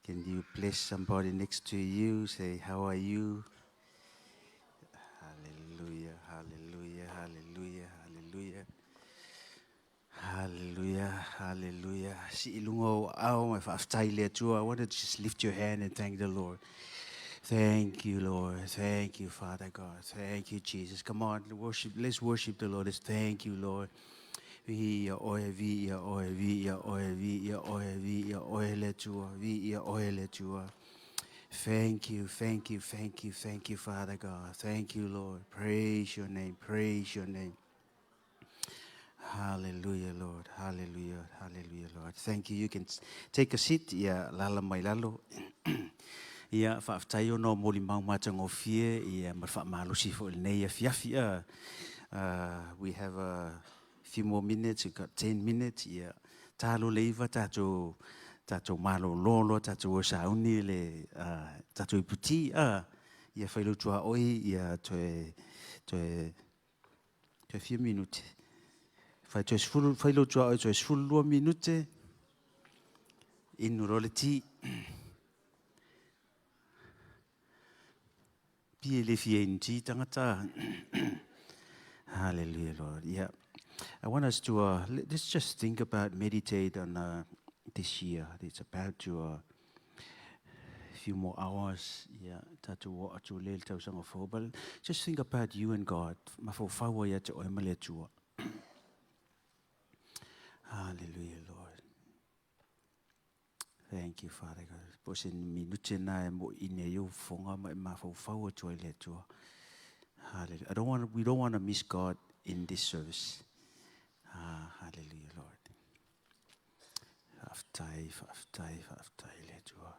Can you bless somebody next to you? Say, how are you? Hallelujah, hallelujah, hallelujah, hallelujah. Hallelujah, hallelujah. Sii luga o aao ma faafetai i le Atua. I want to just lift your hand and thank the Lord. Thank you, Lord. Thank you, Father God. Thank you, Jesus. Come on, worship. Let's worship the Lord. Let's thank you, Lord. Viia oe, viia oe, viia oe, viia oe, viia oe le Atua, viia oe le Atua. Thank you, thank you, thank you, thank you, Father God. Thank you, Lord. Praise your name, praise your name. Hallelujah, Lord. Hallelujah, hallelujah, Lord. Thank you. You can take a seat. Ia, lala mai lalo. Ia, faafetai ona o molimau matagofie, ia, ma le faamalosi foi i lenei afiafi. We have a few more minutes. We've got 10 minutes. Ia, talo le iva tatou tatou malolo loa tatou o sauni le tatou iputi. Ia fai lou tuaoi, ia toe toe toe fia minute. Fai toe sefulu, fai lou tuaoi toe 12 minute. Inu loa le ti. Pi e le fia inu ti tangata. Hallelujah, Lord. Yeah. I want us to, let's just think about, meditate on this year. It's about to, few more hours, yeah, tatou oo atu le le tausaga fou. But just think about you and God. Mafaufau ia te oe ma le Atua. Hallelujah, Lord. Thank you, Father God. Po se minute na e mo ine i fofoga ma e mafaufau atu ai le Atua. Hallelujah. I don't want, we don't want to miss God in this service. Ah, hallelujah, Lord. Faafetai, faafetai, faafetai le Atua.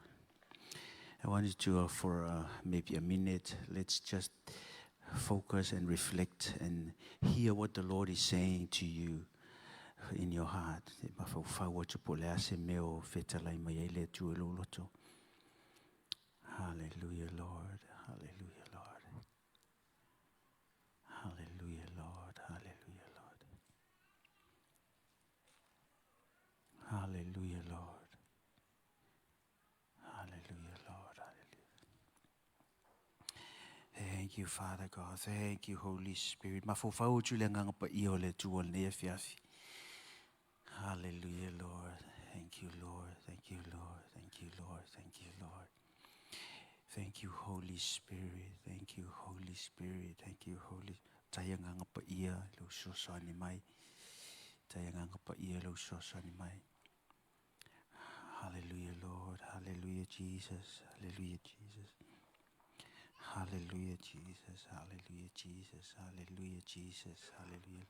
I want you to, for maybe a minute, let's just focus and reflect and hear what the Lord is saying to you in your heart. E mafaufau atu po le a se mea o fetalai mai ai le Atua i lou loto. Hallelujah, Lord. Hallelujah, Lord. Hallelujah, Lord. Hallelujah, Lord. Hallelujah, Lord. Hallelujah, Lord. Hallelujah. Thank you, Father God. Thank you, Holy Spirit. Mafaufau atu le agaga paia o le Atua lenei afiafi. Hallelujah, Lord. Thank you, Lord. Thank you, Lord. Thank you, Lord. Thank you, Lord. Thank you, Holy Spirit. Thank you, Holy Spirit. Thank you, Holy Tai agaga paia lou fesoasoani mai. Tai agaga paia lou fesoasoani mai. Hallelujah, Lord. Hallelujah, Jesus. Hallelujah, Jesus. Hallelujah, Jesus. Hallelujah, Jesus. Hallelujah, Jesus. Hallelujah.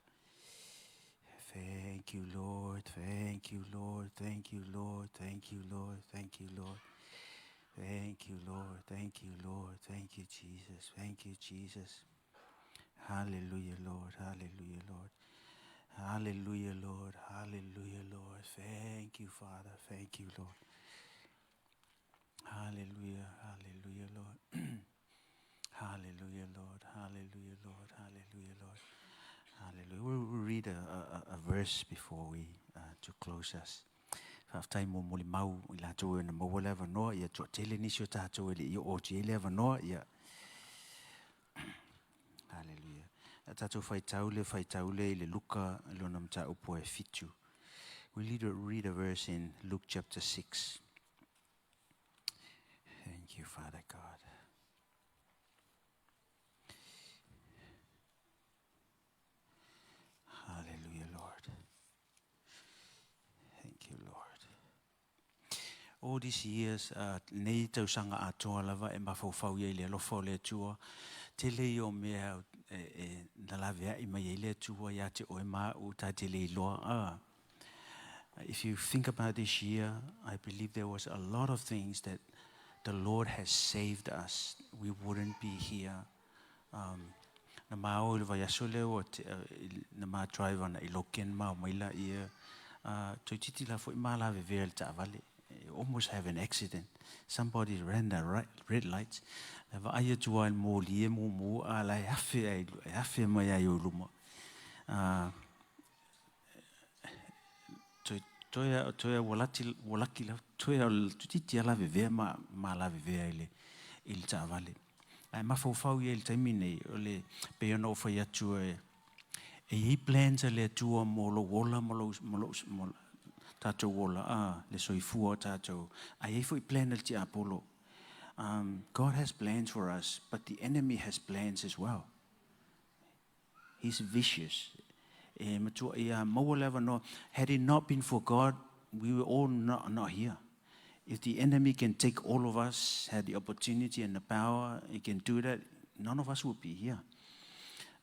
Thank you, Lord. Thank you, Lord. Thank you, Lord. Thank you, Lord. Thank you, Lord. Thank you, Lord. Thank you, Lord. Thank you, Jesus. Thank you, Jesus. Hallelujah, Lord. Hallelujah, Lord. Hallelujah, Lord. Hallelujah, Lord. Thank you, Father. Thank you, Lord. Hallelujah. Hallelujah, Lord. Hallelujah, Lord. Hallelujah, Lord. Hallelujah, Lord. Hallelujah. We'll read a verse before we to close us. Faafetai mo molimau i latou e na maua le avanoa, ia toatele nisi o tatou e le i oo atu i ai le avanoa, ia. Hallelujah. A tatou faitau le faitau le i le Luka lona mataupu e 7. We need to read a verse in Luke chapter 6. Thank you, Father God. Hallelujah, Lord. Thank you, Lord. All these years, nei tausaga atoa lava e mafaufau i ai le alofa o le Atua, tele ia o mea e na laveai mai ai le Atua ia te oe ma au ta te le iloa. If you think about this year, I believe there was a lot of things that the Lord has saved us. We wouldn't be here. Na ma o i le vaiaso lea ua tea, na ma drive ana i Logan ma o mai laia, toeitiiti la foi ma lavevea i le taavale. Almost have an accident. Somebody ran the right, red lights. Na vaai atu lava i le moli e mumu a la e afe ai, e afe mai ai o luma. Toe toe ua lati ua laki lava toe o le toeitiiti lava lavevea ma ma lavevea i le i le taavale. Ae mafaufau i ai i le taimi nei, o le pei ona ou fai atu e e i ai plans a le Atua mo lou ola ma lou ma lou ma tatou ola, a le soifua o tatou. Ae i ai foi plan a le tiapolo. God has plans for us, but the enemy has plans as well. He's vicious. E matua ia maua le avanoa. Had it not been for God, we were all not here. If the enemy can take all of us, had the opportunity and the power, he can do that, none of us would be here.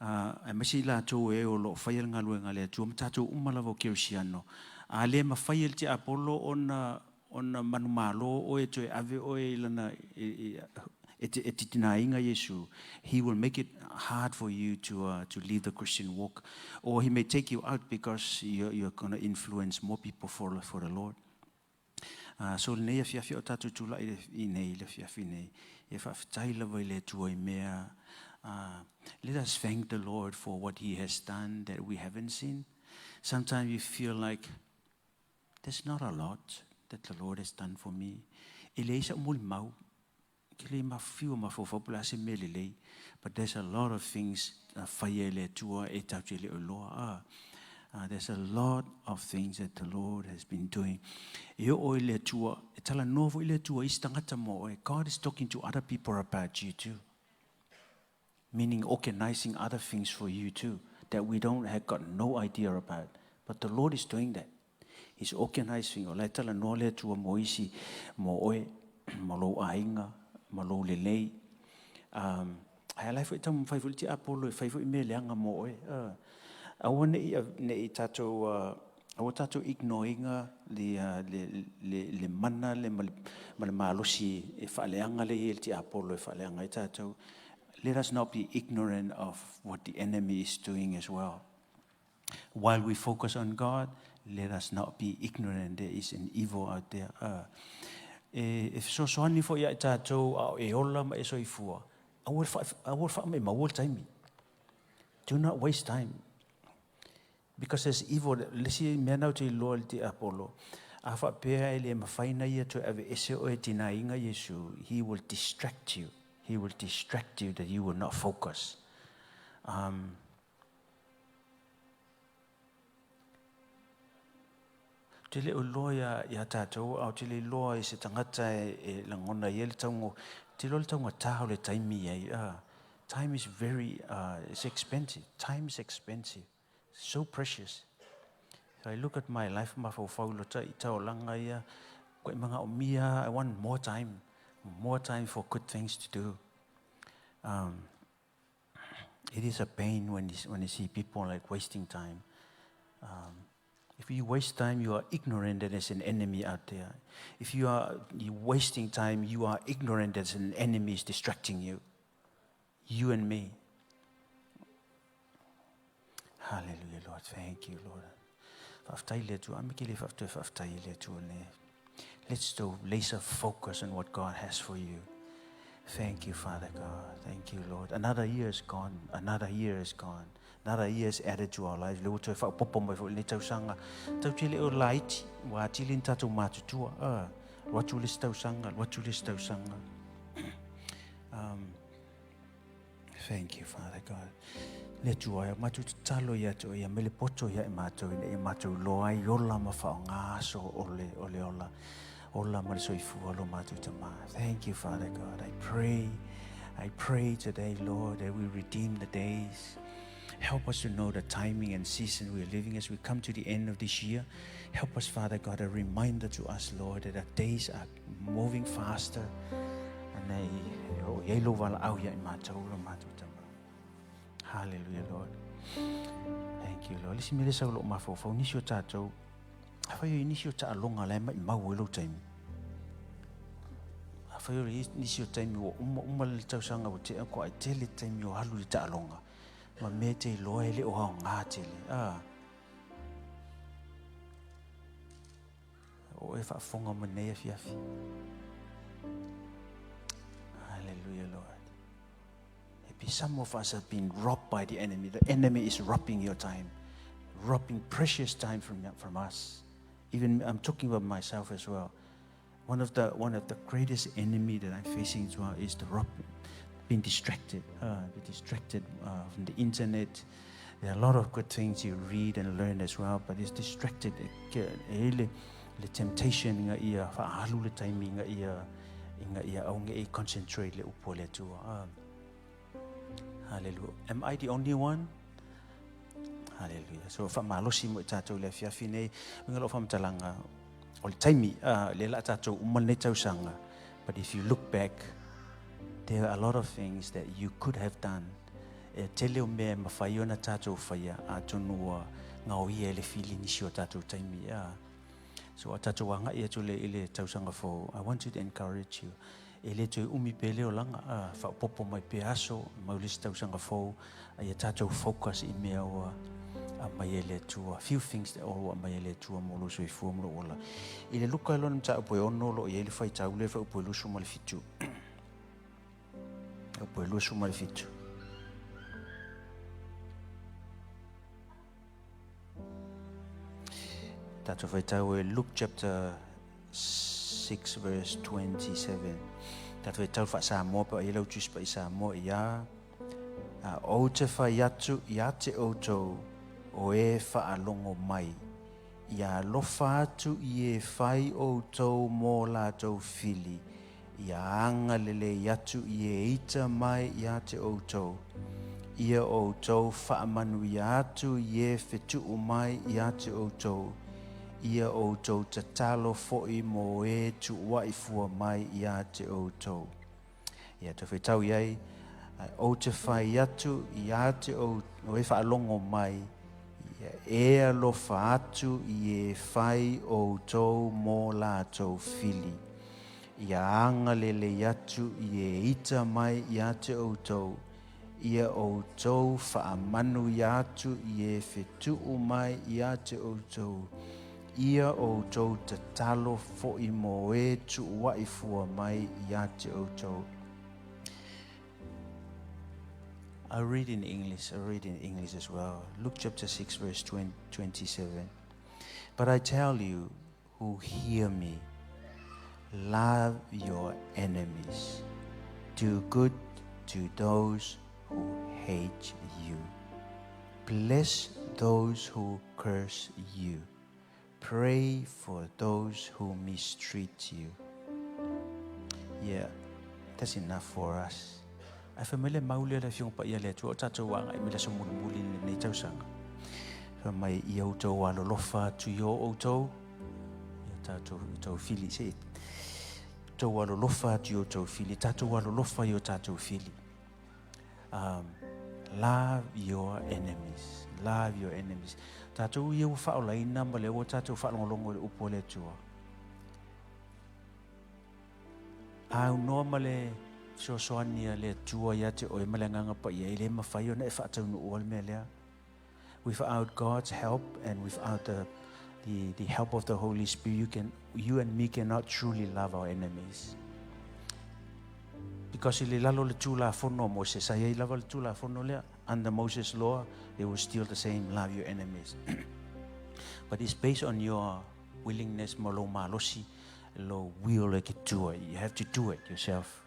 Aemaise i latou e o lo o faia le galuega a le Atua ma tatou uma lava o Kerisiano. A le mafai e le tiapolo ona ona manumalo oe e toe ave oe i lana e te e titinaina Iesu, he will make it hard for you to uh, to leave the Christian walk or he may take you out because you're, you're going to influence more people for, for the Lord. Uh, so lenei afiafi o tatou tulai i nei le afiafi nei e faafetai lava i le Atua i mea uh, let us thank the Lord for what he has done that we haven't seen. Sometimes you feel like There's not a lot that the Lord has done for me. E leai sa'u molimau, ke le mafiu mafaufau po o le a se mea lelei, but there's a lot of things na faia e le Atua e tatou te le o iloa. Ah, there's a lot of things that the Lord has been doing. E oo i le Atua, e talanoa foi le Atua i isi tagata mo oe. God is talking to other people about you too. Meaning organizing other things for you too that we don't have got no idea about. But the Lord is doing that. He's organizing. O la e talanoa le Atua mo isi, mo oe, mo lou aiga, mo lou lelei. Um, ae ala e foi taumafai foi le tiapolo e fai foi mea leaga mo oe. Aua ne i, ne i tatou, aua tatou ignore ina le, le, le, le mana le, ma le, ma le malosi e faaleaga le i ai le tiapolo e faaleaga ai tatou. Let us not be ignorant of what the enemy is doing as well. While we focus on God, let us not be ignorant there is an evil out there. E, e fesoasoani foi ia i tatou a o e ola ma e soifua, aua le aua le faamaumauina le taimi. Do not waste time. Because there's evil, le isi mea na ou te iloa i le tiapolo, a faapea e le mafai na ia toe aveese oe e tinaina Iesu, he will distract you. He will distract you that you will not focus. Um, Ou te le o iloa ia, ia tatou, a ou te le iloa i se tagata e, e lagona i ai le taugo, te iloa le taugata o le taimi ai. Time is very, it's expensive. Time is expensive. So precious. If I look at my life, mafaufau i lota i taolaga ia, koe manaomia, I want more time. More time for good things to do. It is a pain when you, when you see people like wasting time. If you waste time, you are ignorant that there's an enemy out there. If you are you wasting time, you are ignorant that an enemy is distracting you. You and me. Hallelujah, Lord. Thank you, Lord. Faafetai le Atua. Ame ke le faafetai, faafetai le Atua ne. Let's do laser focus on what God has for you. Thank you, Father God. Thank you, Lord. Another year is gone. Another year is gone. Another year is added to our lives. Le ua toe faaopoopo mai foi lenei tausaga. Tatou te le o laiti, ua atili ni tatou matutua. Alu atu le isi tausaga, alu atu le isi tausaga. Thank you, Father God. Le Atua, e matou tatalo ia te oe, ia mele poto ia i matou, ina ia matou iloa ai ola ma faaaoga aso o le, o le ola, ola ma le soifua lo matou Tama. Thank you, Father God. I pray, I pray today, Lord, that we redeem the days. Help us to know the timing and season we are living as we come to the end of this year. Help us, Father God, a reminder to us, Lord, that our days are moving faster. And they, o iai lou valaau ia i matou, lo matou tama. Hallelujah, Lord. Thank you, Lord. Le isi mea lea sau lou mafaufau, nisi o tatou, afai o nisi o taaloga la e maimau ai lou taimi. Afai o nisi o taimi ua uma uma le tausaga ua tea kua ai tele taimi o alu i le taaloga. Ma mea e te iloa e le o aoga tele. Ah. O e faafofoga mai nei afiafi. Hallelujah, Lord. Maybe some of us have been robbed by the enemy. The enemy is robbing your time, robbing precious time from, from us. Even I'm talking about myself as well. One of the one of the greatest enemy that I'm facing as well is the rob, being distracted, be distracted from the internet. There are a lot of good things you read and learn as well, but it's distracted. E le, le temptation ina ia fa'aalu le taimi ina ia ina ia aua ne i concentrate le upu a le Atua. Hallelujah. Am I the only one? Hallelujah. So faamalosi mo i tatou i le afiafi nei, uiga lou faamatalaga o le taimi, lea la tatou uma lenei tausaga. But if you look back, there are a lot of things that you could have done. E tele o mea e mafai ona tatou faia atonu ua gaoia e le fili nisi o tatou taimi. So a tatou agai atu le i le tausaga fou, I want to encourage you. E le toe umi pe le olaga, a faaopoopo mai pea aso, mau le isi tausaga fou, a ia tatou focus i mea ua aumai e le Atua. Few things that ua aumai e le Atua mo lou soifua ma lou ola. I le Luka e lona mataupu e ono o lo o i ai le faitau lea faaupu e 27. Upu e 27. Tatou faitau e Luke chapter 6 verse 27. Tatou faitau faa-Samoa pe ai lau tusi pa i Samoa ia a ou te fai atu ia te outou o e faalogo mai. Ia alofa atu i e fai outou mō latou fili, ia agalelei atu i e ita mai ia te outou. Ia outou faamanuia atu i e fetuu mai ia te outou, ia outou tatalo foʻi mō e tuuaʻi fua mai ia te outou. Ia tou faitau i ai, Ou te fai atu ia te o e faalogo mai, ia e alofa atu i e fai outou mō latou fili. Ia agalelei atu i e ita mai ia te outou, ia outou faamanuia atu i e fetuu mai ia te outou, ia outou tatalo foʻi mō e tuuaʻi fua mai ia te outou. I read in English, I read in English as well. Luke chapter 6 verse 20, 27. But I tell you who hear me, love your enemies, do good to those who hate you, bless those who curse you, pray for those who mistreat you. Yeah, that's enough for us. Ae fai mai le mau lea le Afioga Paia a le Atua o tatou agai mai le aso mulimuli i lenei tausaga. Fai mai ia outou alolofa atu i o outou, ia tatou outou fili se outou alolofa atu i outou fili, tatou alolofa i o tatou fili. Love your enemies. Love your enemies. Tatou ia ua faaolaina ma lea ua tatou faalogologo i le upu a le Atua. Aunoa ma le fesoasoani a le Atua ia te oe ma le Agaga Paia, e le mafai ona e faataunuua le mea lea. Without God's help and without the, the, the help of the Holy Spirit, you, can, you and me cannot truly love our enemies. Because i le lalo le Tulafono a Mose, sa iai lava le Tulafono lea, under Moses law, they were still the same, love your enemies. But it's based on your willingness ma lou malosi, lou will e ke tua. You have to do it yourself.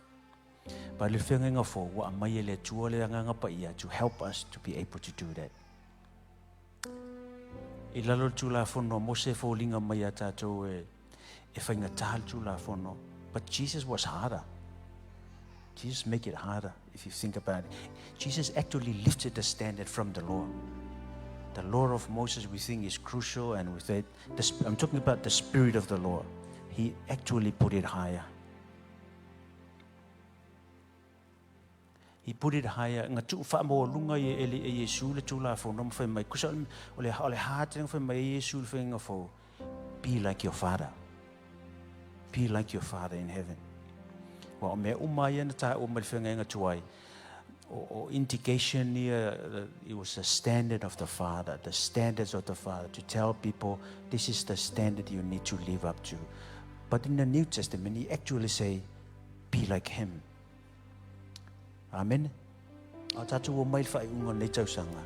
But le feagaiga fou, ua aumai e le Atua le Agaga Paia to help us to be able to do that. I lalo le Tulafono a Mose e foliga mai ia tatou e, e faigata le Tulafono. But Jesus was harder. Jesus make it harder if you think about it. Jesus actually lifted the standard from the law. The law of Moses we think is crucial and with it, the, I'm talking about the spirit of the law. He actually put it higher. He put it higher, nga tuu faamaualuga i e e Iesu le Tulafono ma fai mai, kusa o le, o le hā tele fai mai e Iesu le faiga fou, be like your father. Be like your father in heaven. Wa o mea uma ia na tāua mai le feagaiga tuai, o, o indication ia, it was the standard of the father, the standards of the father, to tell people this is the standard you need to live up to. But in the New Testament, he actually say, be like him. Amen. A tātou o mai le whaiunga nei tausaga.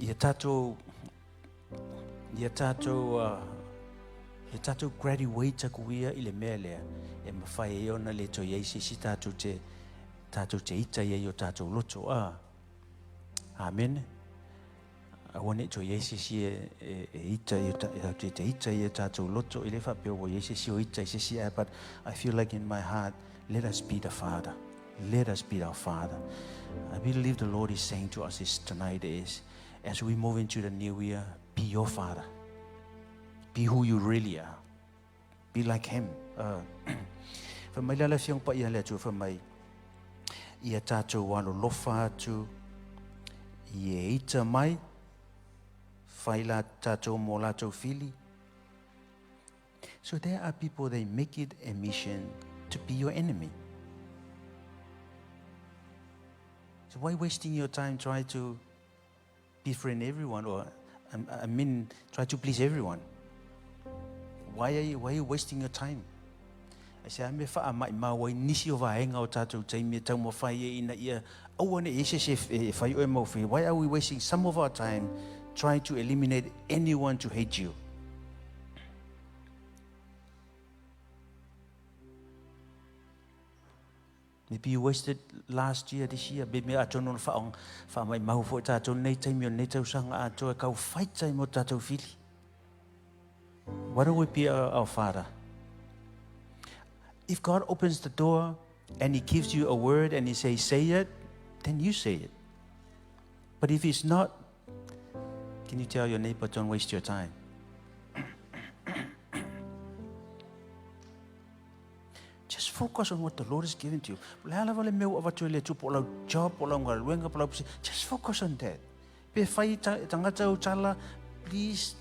Ia tātou Ia tātou, uh, ia tātou graduate aku ia i le mea lea, e mawhai e ona le toi ei se si tātou te, tātou te ita ia i o tātou loto. Ah. Amen. Aua ne i toe i ai se isi e, e ita i o te, te ita i o tātou loto, e le faapea ua i ai se isi o ita i se isi, but I feel like in my heart, let us be the Father. Let us be our Father. I believe the Lord is saying to us this tonight is, as we move into the new year, be your Father. Be who you really are. Be like him. Uh, fa mai la le afioga paia le Atua fa mai ia tātou alolofa atu i e ita mai fai la tātou mō lātou fili. So there are people they make it a mission to be your enemy. So why wasting your time trying to befriend everyone or I mean try to please everyone? Why are you, why are you wasting your time? I say, me wha mai mā wai nisi o vaenga o tātou taimi e taumawhai e ina ia aua ne ese se e whai oe mau whi. Why are we wasting some of our time trying to eliminate anyone to hate you? Maybe you wasted last year, this year, me mea atonu na whaong, wha mai mahu fo tātou nei taimi o nei tausanga atoa kau whaitai mo tātou whiri. Why don't we be our, our father? If God opens the door and He gives you a word and He says, say it, then you say it. But if it's not, can you tell your neighbor, don't waste your time? Just focus on what the Lord has given to you. Le a lava le mea ua avatu e le Atua, po o lau job, po o lau galuega, po o lau Just focus on that. Pe fai tangata au tala, please,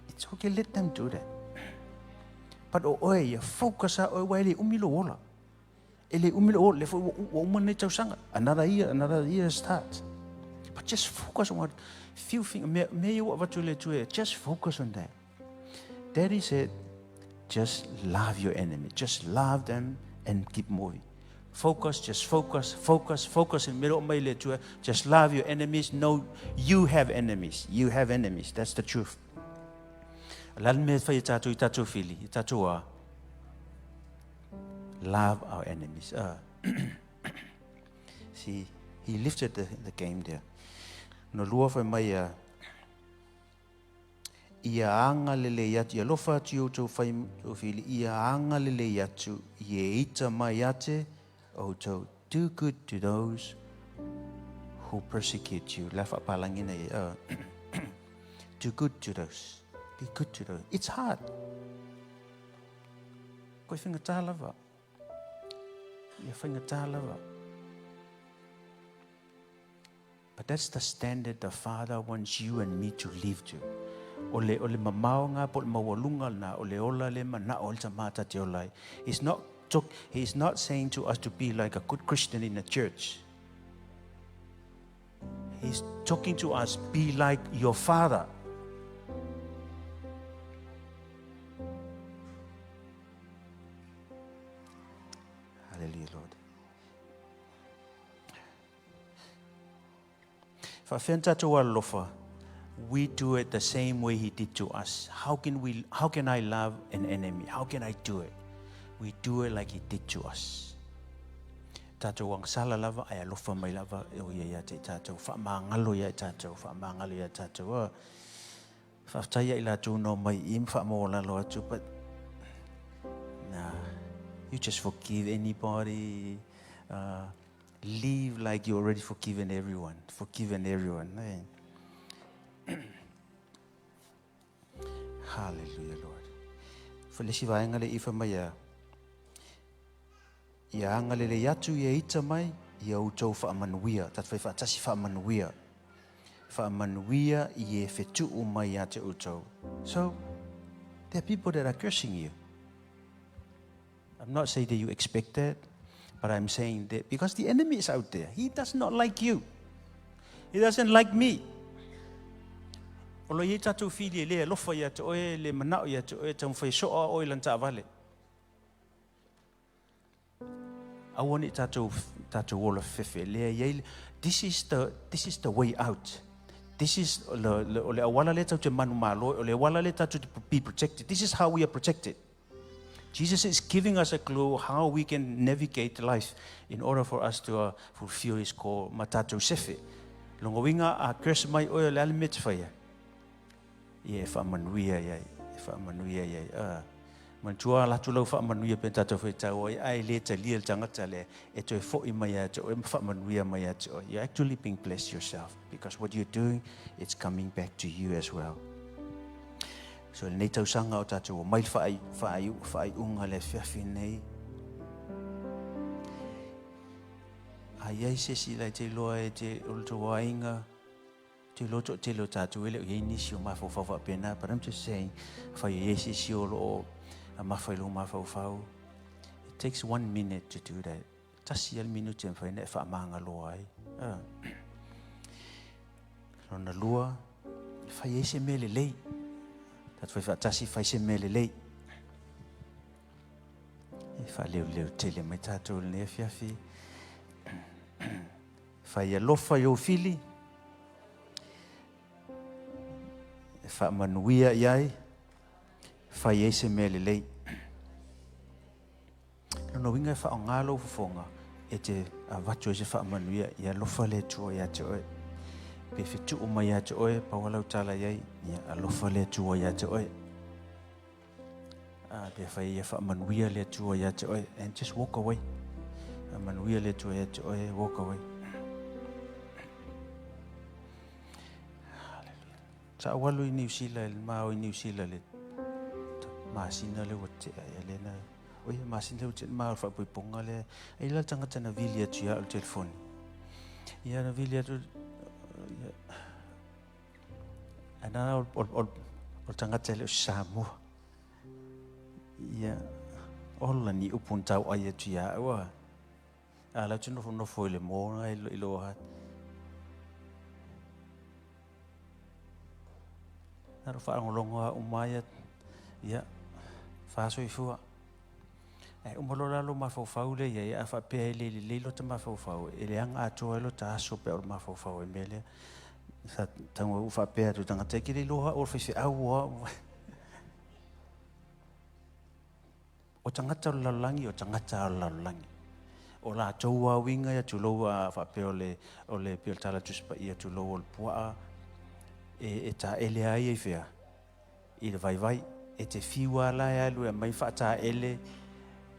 it's okay, let them do that. But o oe ia, focus a oe, ua e le umi lou ola. E le umi lou ola, le foi ua uma nei tausaga. Another year, another year starts. But just focus on what few things, mea, mea ia ua avatu e le Atua, just focus on that. Daddy said, just love your enemy. Just love them and keep moving. Focus, just focus, focus, focus in middle mai le Atua. Just love your enemies. No, you have enemies. You have enemies. That's the truth. La le mea whai e tātou i tātou whili, i tātou a. Love our enemies. Uh, see, he lifted the, the game there. No lua whai mai a Ia agalelei atu, ia alofa atu i outou whai whili, ia agalelei atu i e ita mai ate outou. Do good to those who persecute you. La whapalangina i, uh, do good to those. Be good to those. It's hard. Koe whinga tā lava. Ia whinga tā lava. But that's the standard the Father wants you and me to live to. O le, o le mamao ngā po le maualunga na, o le ola le mana o le tamata te ola ai. He's not, talk, he's not saying to us to be like a good Christian in the church. He's talking to us, be like your father. Hallelujah, Lord. Faafetai tatou alofa. We do it the same way he did to us. How can we how can I love an enemy? How can I do it? We do it like he did to us. Tatou agasala lava ae alofa mai lava e o ia ia te tatou faamagalo ia i tatou, faamagalo ia tatou. Oh. Faafetai ia i latou no mai i ma faamaualalo atu, but nah, you just forgive anybody. Uh, live like you already forgiven everyone. Forgiven everyone. Eh? Hallelujah, Lord. Fa le si vaenga le ifa mai a ia agalelei atu ia ita mai ia outou faamanuia, tatou fai faatasi faamanuia. Faamanuia i e fetuu mai ia te outou. So, there are people that are cursing you. I'm not saying that you expect that, but I'm saying that because the enemy is out there. He does not like you. He doesn't like me. O lo i tātou whiri e le alofa ia te oe, le manao ia te oe, tau whai soa oe lan taavale. Aua ne i tātou, tātou ola fefe. Lea iai, this is the, this is the way out. This is le, o le auala lea tatou te manumalo ai, o le auala lea tatou te be protected. This is how we are protected. Jesus is giving us a clue how we can navigate life in order for us to fulfill his call ma tatou sefe. Longa uiga a curse mai oe o le a le mea e te faia? Ia e faamanuia i ai, e faamanuia i ai. Manatua ala atu lau faamanuia pe tatou faitau ai, ae le talia le tagata lea e toe foi mai ia te oe ma faamanuia mai ia te oe. You're actually being blessed yourself because what you're doing, it's coming back to you as well. So lenei tausaga o tatou o mai le whaai, whaai, whaaiunga le afiafi nei. A iai se si lai te loa e te o le tō Te iloa toatele o tatou e le o i ai nisi o mafaufau faapena, but I'm just saying, afai e i ai se isi o lo o mafa i lou mafaufau, it takes one minute to do that. Tasi lava le minute e mafai ona e faamagaloa ai. Ah. Lona lua, fai ai se mea lelei. Tatou fai faatasi, fai se mea lelei. E faaleoleo tele mai tatou i lenei afiafi. Fai alofa i ou fili, e faamanuia i ai, fai ai se mea lelei. Lona uiga e faaaoga lou fofoga e te avatu ai se faamanuia i alofa le Atua ia te oe. Pe fetuu mai ia te oe, pau lava lau tala i ai, ia alofa le Atua ia te oe. Pe fai ia faamanuia le Atua ia te oe, and just walk away. Faamanuia le Atua ia te oe, walk away. Hallelujah. Sa ou alu i Niu Sila, i le mao i Niu Sila le masina lea ua tea ia lea na, oi, masina lea ua tea le mao o le faaipoipoga lea. Ai la le tagata na vili atu ia au i le telefoni. Ia na vili atu, ia, Ana o le tagata e le o se Samoa. Ia, ola ni upu na tauai atu ia au a. A la te nofonofo i le mō i lo hat. Na ro whaalongolongo a umaia, ia, whāsoifua. E uma loa la lou mafaufau lea i ai, a faapea e le lelei lota mafaufau, e leaga atoa ai lota aso pe a o le mafaufau i le mea lea. Sa tago ai ua faapea atu i le tagata, e te le iloa au o le faifeau o au. O tagata o le lalolagi, o tagata o le lalolagi. O latou lava uiga ia tulou a faapea o le, o le, pei o le tala Tusi Paia tulou o le puaa e, e taele ai i fea? I le vaivai. E te fiu lava la e alu e aumai faataele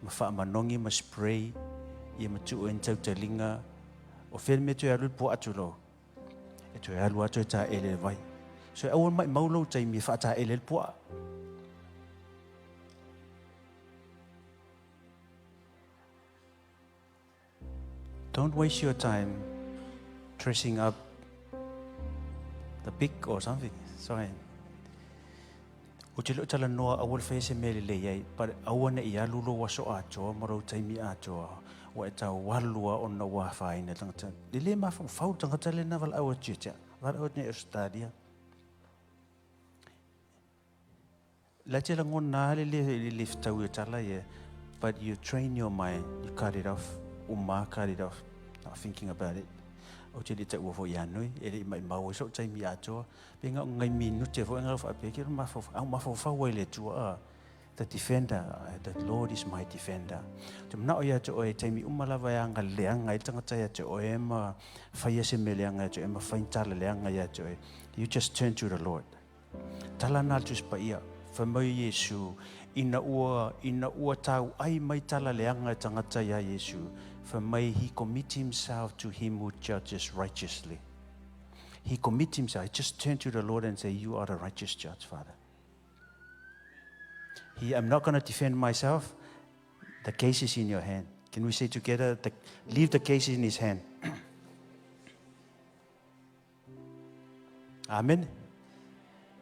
ma faamanogi ma spray ia ma tuu ai ni tautaliga. O fea le mea e toe alu ai le puaa tulou? E toe alu lava toe taele i le vai. So e aua le maimau lou taimi e faataele ai le puaa. Don't waste your time dressing up the pig or something. Sorry. Ou te le o talanoa aua le faia se mea lelei ai, but aua ne i alu lou aso atoa ma lou taimi atoa ua e tau alu lava ona ua afaina le tagata. E le mafaufau le tagata lea na valaau atu ia te au. Valaau atu nei i Ausetalia. La te lagona lava le le fetaui o tala ia, but you train your mind, you cut it off, uma cut it off, not thinking about it. Ou te le taua foi ia nui, e le i maimau ai sou taimi atoa. Pe na o ngai minute foi ngau faapea ke mafaufau, au mafaufau ai le Atua, ah, the defender, the Lord is my defender. Te manao ia te oe, taimi uma lava e anga leaga ai le tagata ia te oe ma faia se mea leaga ia te oe ma fai ni tala leaga ia te oe. You just turn to the Lord. Tala na le Tusi Paia, fai mai o Iesu, ina ua, ina ua tauai mai tala leaga e tagata iā Iesu, fai mai, He commit himself to him who judges righteously. He commit himself, he just turn to the Lord and say, You are the righteous judge, Father. He, I'm not going to defend myself. The case is in your hand. Can we say together, the, leave the case in his hand. Amen.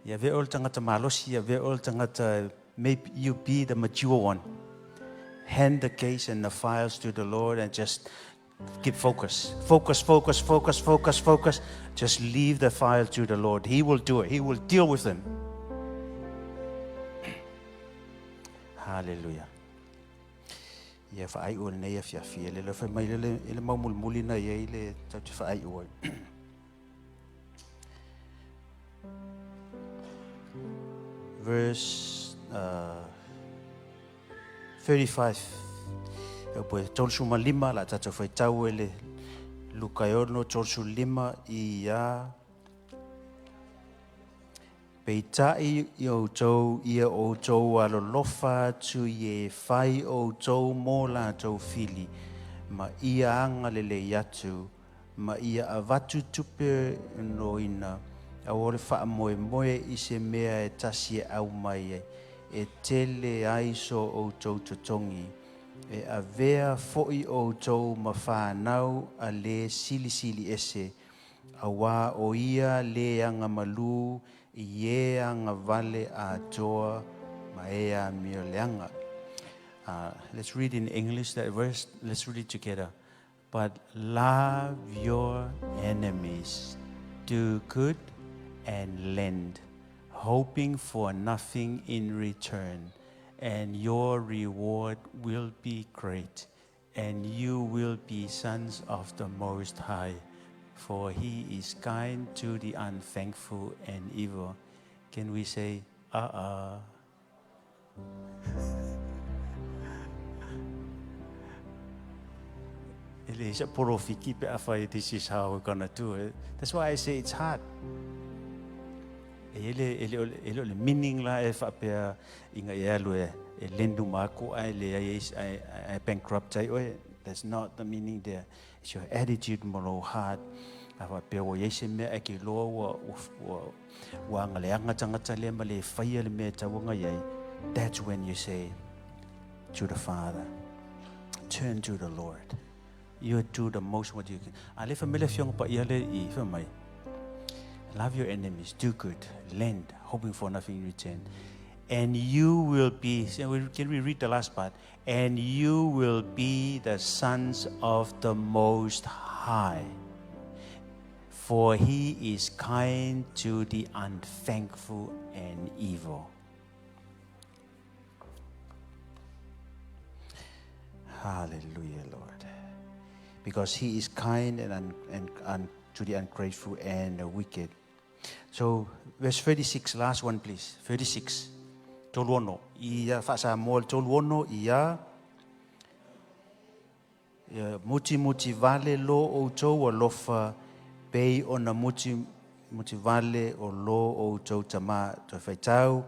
Ia avea oe le tagata malosi, ia avea oe le tagata, may you be the mature one. Hand the case and the files to the Lord and just keep focus. Focus, focus, focus, focus, focus. Just leave the file to the Lord. He will do it. He will deal with them. Hallelujah. Ia faaiu o lenei afiafi, e le fai mai le, le mau mulimuli na i ai le tau te faaiu ai. Verse 35. E 35 la tātou whaitau e le Luka e 6, 35 i a Peitai i outou ia outou alolofa atu i e fai outou mō latou fili, ma ia agalelei atu, ma ia avatu tupe nonoina, aua le faamoemoe i se mea e tasi e aumai ai, e tele ai so outou totogi, e avea fo'i outou ma fanau a le Silisili Ese, auā o ia le agamalu i e agavale atoa ma e amioleaga. Let's read in English that verse. Let's read it together. But love your enemies, do good and lend, hoping for nothing in return, and your reward will be great, and you will be sons of the Most High, for he is kind to the unthankful and evil. Can we say, uh-uh? E le sa porofiki pe afai, this is how we're gonna do it. That's why I say it's hard. E le, e le, e le, le meaning la e whaapea inga e alu e, e lendu mako ai le ai, ai, ai bankrupt ai oe. That's not the meaning there. It's your attitude mo lou heart. A whaapea ua iai se mea e ke loa ua, ua, ua, ua anga le anga tangata lea ma le whaia le mea tauanga iai. That's when you say to the Father, turn to the Lord. You do the most what you can. A le whamele fionga pa ia le i wha mai. Love your enemies, do good, lend, hoping for nothing in return. And you will be, can we read the last part? And you will be the sons of the Most High. For he is kind to the unthankful and evil. Hallelujah, Lord. Because he is kind and, un, and un, to the ungrateful and the wicked. So, verse 36, last one, please. 36. Toluono. Ia faasamoa le toluono ia ia muti muti vale lo outou alofa pei ona muti muti vale o lo outou Tamā. Toe faitau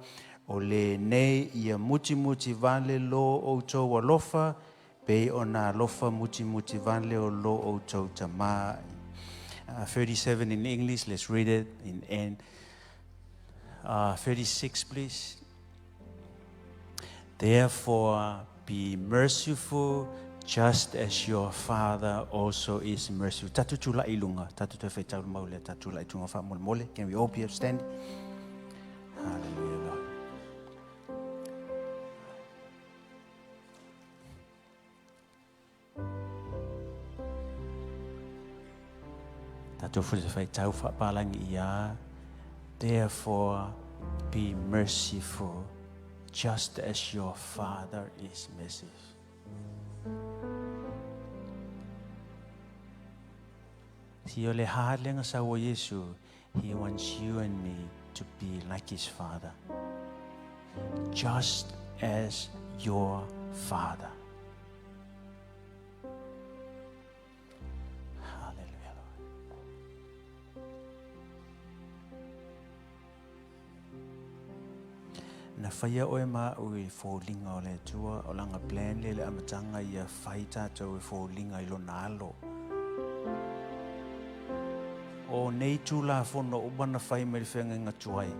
o lenei ia muti muti vale lo outou alofa pei ona alofa muti muti vale o lo outou Tamā. 37 in English, let's read it in N. 36, please. Therefore, be merciful, just as your Father also is merciful. Tatou tulai i luga, tatou toe faitau mau lea, tatou tulai tunga faamolemole. Can we all be upstanding? Hallelujah, Lord. Tatou faitau faapalangi ia. Therefore, be merciful, just as your Father is merciful. Si o le halenga sa o Yesu, he wants you and me to be like his Father. Just as your Father. Hallelujah, Lord. Na whaia oe ma o i fōlinga o le Atua, o langa plan le le amatanga ia whai tātou e fōlinga i lona alo. O nei tūlafono uma na whai mai le whenga tuai.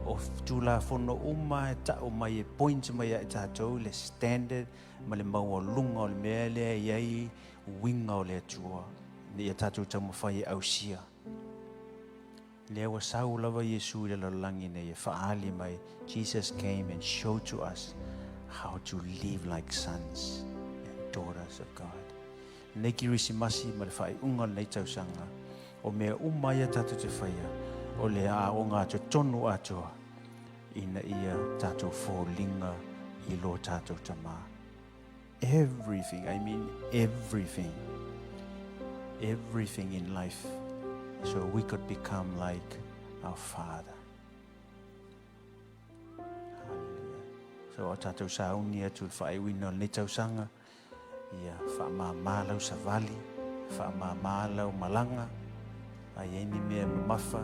O tūlafono uma e tau mai e point mai e tātou le standard ma le maualuga o le mea lea e i ai uiga o le Atua ina ia tatou taumafai e ausia. Lea ua sau lava Iesu i le lalolagi nei e faaali mai, Jesus came and showed to us how to live like sons and daughters of God. Lenei Kirisimasi ma le faaiuga o lenei tausaga, o mea uma ia tatou te faia, o le aoga atu tonu atoa ina ia tatou foliga i lo tatou Tamā. Everything, I mean everything, everything in life, so we could become like our Father. So a o tatou sauni atu i le faaiuina o lenei tausaga, ia faamama lau savali, faamama lau malaga, a i ai ni mea e mamafa,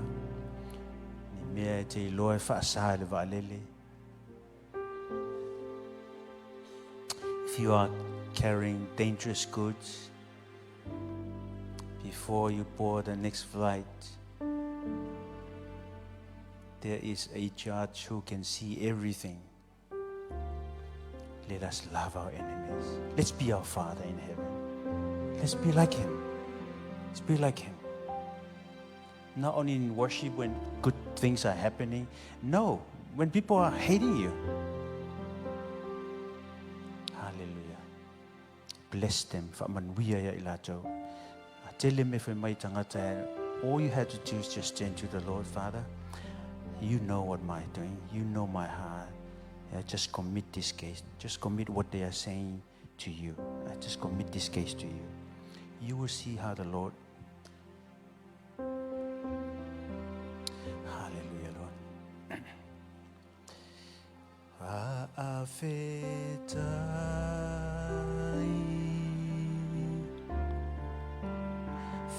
ni mea e te iloa e faasa i le vaalele. If you are carrying dangerous goods, before you board the next flight, there is a judge who can see everything. Let us love our enemies. Let's be our Father in heaven. Let's be like Him. Let's be like Him. Not only in worship when good things are happening. No, when people are hating you. Hallelujah. Bless them. Faamanuia ia i latou. A tele mea fai mai tagata, all you had to do is just turn to the Lord, Father. You know what my doing. You know my heart. Yeah, just commit this case. Just commit what they are saying to you. I just commit this case to you. You will see how the Lord. Hallelujah, Lord. Fa'afetai.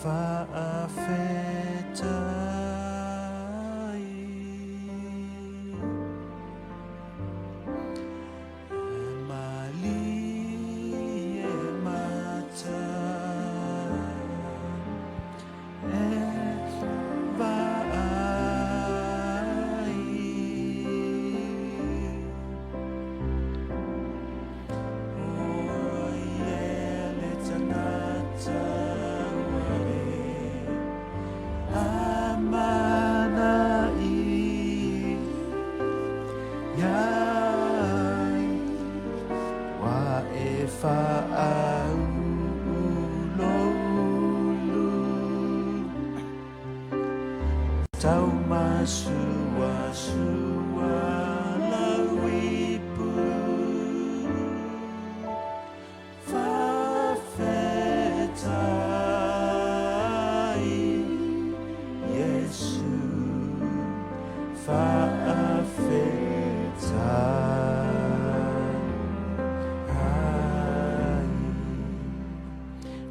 Fa'afetai.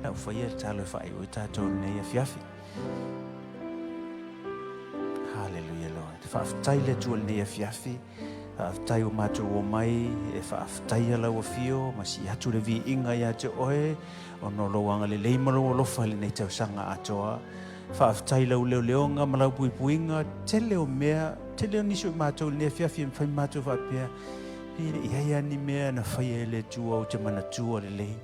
Lau faia le talo e faaiu ai tatou i lenei afiafi. Hallelujah, Lord. Faafetai le Atua i lenei afiafi. Faafetai ua matou omai e faafetaia lau afio ma sii atu le viiga ia te oe ona o lou agalelei ma lou alofa i lenei tausaga atoa. Faafetai i lau leoleoga ma lau puipuiga, tele o mea, tele o nisi o i matou i lenei afiafi e mafai matou faapea, pe le i ai lava ni mea na faia e le Atua ou te manatua lelei.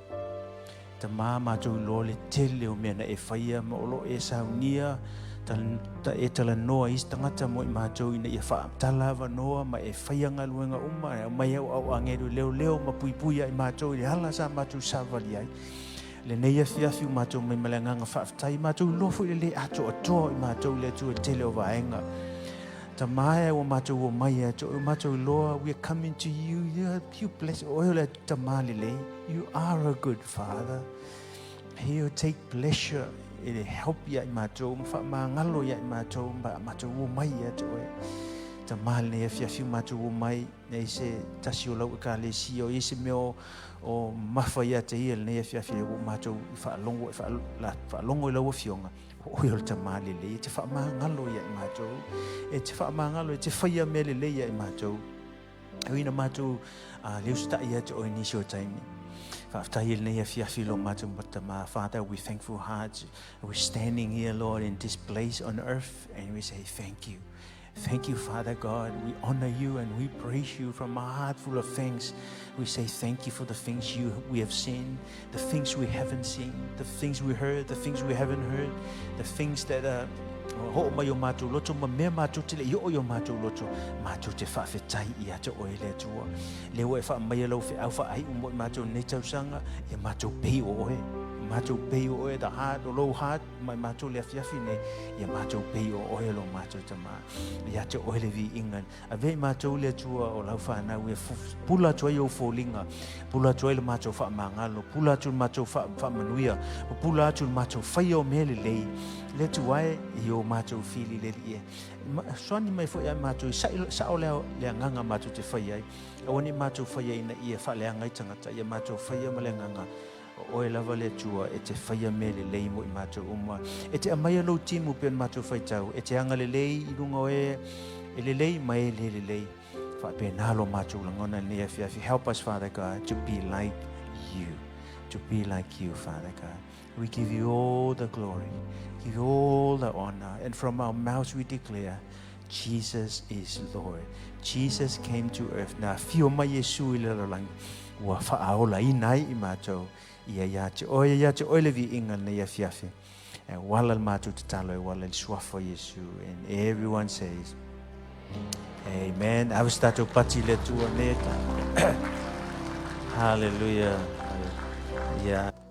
Tama, matou iloa le tele o mea na e faia ma o lo o e saunia ta e talanoa i isi tagata mo i matou ina ia faamatala avanoa ma e faia galuega uma e aumai au au agelu leoleo ma puipui ia i matou i le ala sa matou savali ai. Lenei afiafi ua matou mai ma le agaga faafetai, matou iloa foi le le atoatoa o i matou i le Atua i le tele o vaega. Tama e, ua matou omai ia te oe, ua matou iloa, we are coming to you, you, you bless, oe o le Tama lelei, you are a good father. He will take pleasure i le help ia i matou, ma faamagalo ia i matou, ma matou omai ia te oe. Tama lenei afiafi ua matou omai, nei se tasi o lau ekalesia, o i se mea o, o mafa ia te ia lenei afiafi, ua matou i faalogo, faalogo i lau afioga, O oe o le Tama lelei, e te faamagalo ia i matou, e te faamagalo, e te faia mea lelei ia i matou. E ui ina matou le usitai ia te oe nisi o taimi. Faafetai i lenei afiafi lo matou Tama. Father, we thankful hearts. We're standing here, Lord, in this place on earth, and we say thank you. Thank you, Father God. We honor you and we praise you from a heart full of thanks. We say thank you for the things you we have seen, the things we haven't seen, the things we heard, the things we haven't heard, the things that uh, ho'o mai o mātou loto ma mea mātou te le i o i o mātou loto, mātou te whaawhetai i a te oe le Atua. Le ua e wha mai lau wheau wha ai umo i mātou nei tausaga, ia mātou pei o oe. Matou pei o oe, the heart, o lou heart ma i matou le afiafi nei, ia matou pei o oe lo matou Tamā. Ia te oe le viiga. Avea i matou le Atua o lau fanau e pula atu ai ou foliga, pula atu ai le matou faamagalo, pula atu le matou faamanuia, pula atu le matou faia o mea lelei, le Atua e i o matou fili le Alii e. Soani mai foi ia matou i sao le agaga matou te fai ai, aua ne i matou faia ina ia faaleaga ai tagata, ia matou faia ma le agaga o oe lava le Atua e te faia mea lelei mo i matou uma. E te aumaia lou timu pei ona matou faitau, e te agalelei i luga o e e lelei ma e le lelei. Faapena lo matou lagona i lenei afiafi. Help us, Father God, to be like you. To be like you, Father God. We give you all the glory, give you all the honor, and from our mouths we declare, Jesus is Lord. Jesus came to earth. Na afio mai Iesu i le lalolagi, ua faaolaina ai i matou. Ia ia te oe, ia te oe le viiga lenei afiafi. E uala le matou tatalo, e uala i le suafa o Iesu. And everyone says, Amen. Ave se tatou pati i le Atua nei. Hallelujah. Yeah.